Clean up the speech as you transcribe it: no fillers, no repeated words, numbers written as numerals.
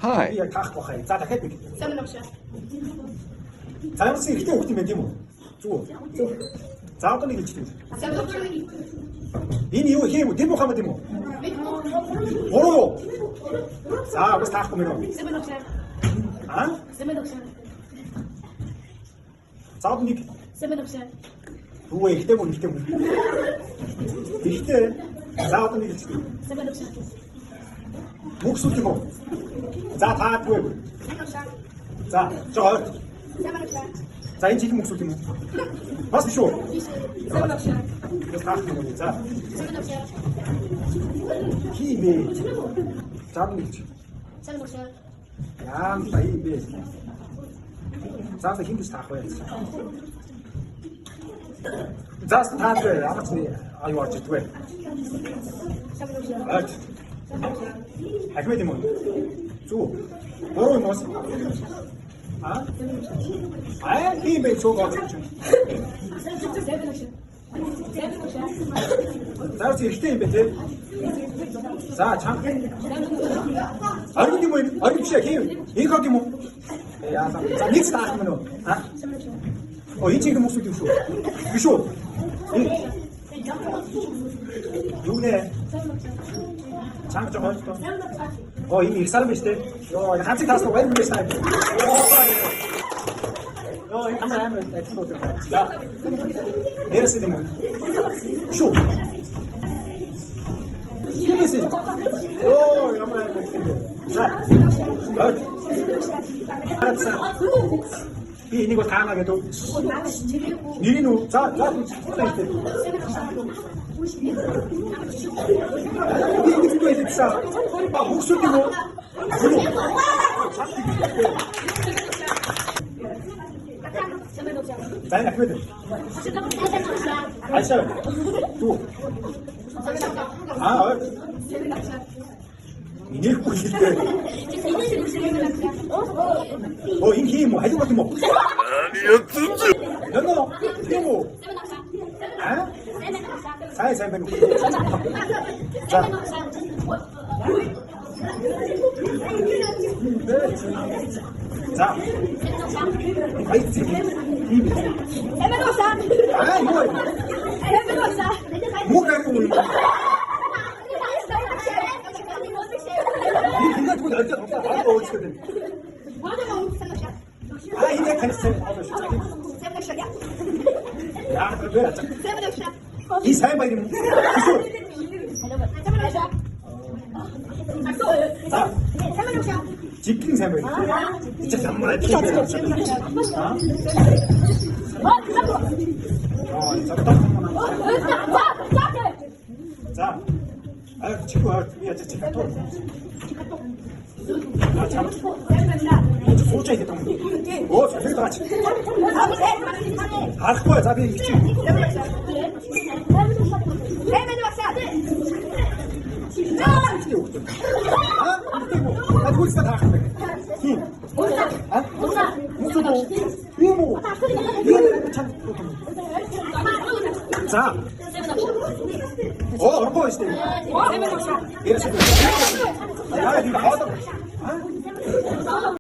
Hi. Би яг таахгүй хаа. За, дахиад нэг. Сайн байна уу? За, ямар ч эрэгтэй хүүхэд юм байна, тийм үү? Зүг үү? Зүг. За, одоо нэг хэлчихдэг. Сайн байна уу? Энэ юу хийм үү? Дэм Мухаммад юм уу? Буруу юу? За, бас таахгүй мэн үү? Сайн байна уу? Аа? Сайн байна уу? За, одоо нэг. Сайн байна уу? Юу вэ? Эрэгтэй мөн, эрэгтэй мөн. Эрэгтэй. За, одоо нэг хэлчихдэг. Сайн байна уу? Мөнх сүлт юм уу? За, таадгүй. Сайн байна уу? За, жоо ойр. Сайн байна уу? За, энэ чихэн мөнх сүлт юм уу? Бас биш үү? Сайн байна уу? Бас таахгүй юм уу? За, Сайн байна уу? хийм бэ? За, одоо нэг хэлчих. Сайн байна уу? Яам та юм бэ? За, за хин гэж таах вэ? За, таадгүй. Ямар ч нэг аюу орж ирдгүй. Сайн байна уу? Ойр. Ахмед юм уу? Зүг. Буруу юм уу? А? Аа, тийм бэ, цуг орж ирж байна. Сайн байна уу? Сайн байна уу? За, чи эрэгтэй юм бэ, те? За, чанга. Оргид юм уу? Оргид биш ээ, тийм. Инхог юм уу? Яа, за, нэг ч таах юм уу? А? О, энэ чинь хүмүүс юм шүү. Биш үү? Энэ юу нэ? Чанга жоо хойд. О, энэ их сар биш те. Йоо, энэ ганцыг таасан баяр биш таа. Йоо, энэ амар амар адилхан дуу. За. Нэрээс юм уу? Шүү. Хинээс. Йоо, ямар амар юм бэ? За. Ойр. Би энийг бол таана гэдэг. Нэрийг үү? За, за, за. Би нэг зүйл хэлсэн. А, хөгсөд юм уу? Сайн байна уу? За, энэ Ахмед. Айшаа. Дүү. Аа, ойр. Инехгүй хэлдэг. Оо, энэ хийм үү? Халиг бат юм уу? Нөө нөө. Тийм үү? Аа? Сайн сайн байна уу? За. За. Баяр тийм ээ. Аа, юу вэ? Мөнгө аягүй юм. Би хинээд тэгвэл орж байгаа өөцгөө байна. Аа, энэ яг таньсан хоолой шүү. Яа, тэр бэ? Энэ сайн баяр юм уу? Биш үү? За. Жигэн сайн баяр. Чи ямар адилхан юм бэ? Аа, за одоо. За. Аа, чихүү аа, би яаж чих хатуу. Аа, чам. Сууж яах юм. Оо, тэр даач. Харахгүй, за би чи. Аа, тийм үү. А, тэгвэл таах юм байна. Тийм. Аа? Мөсөд үү? Тийм үү? Тийм чам. За. Оо, оронгоо шүү дээ. Яа, тийм хоолой.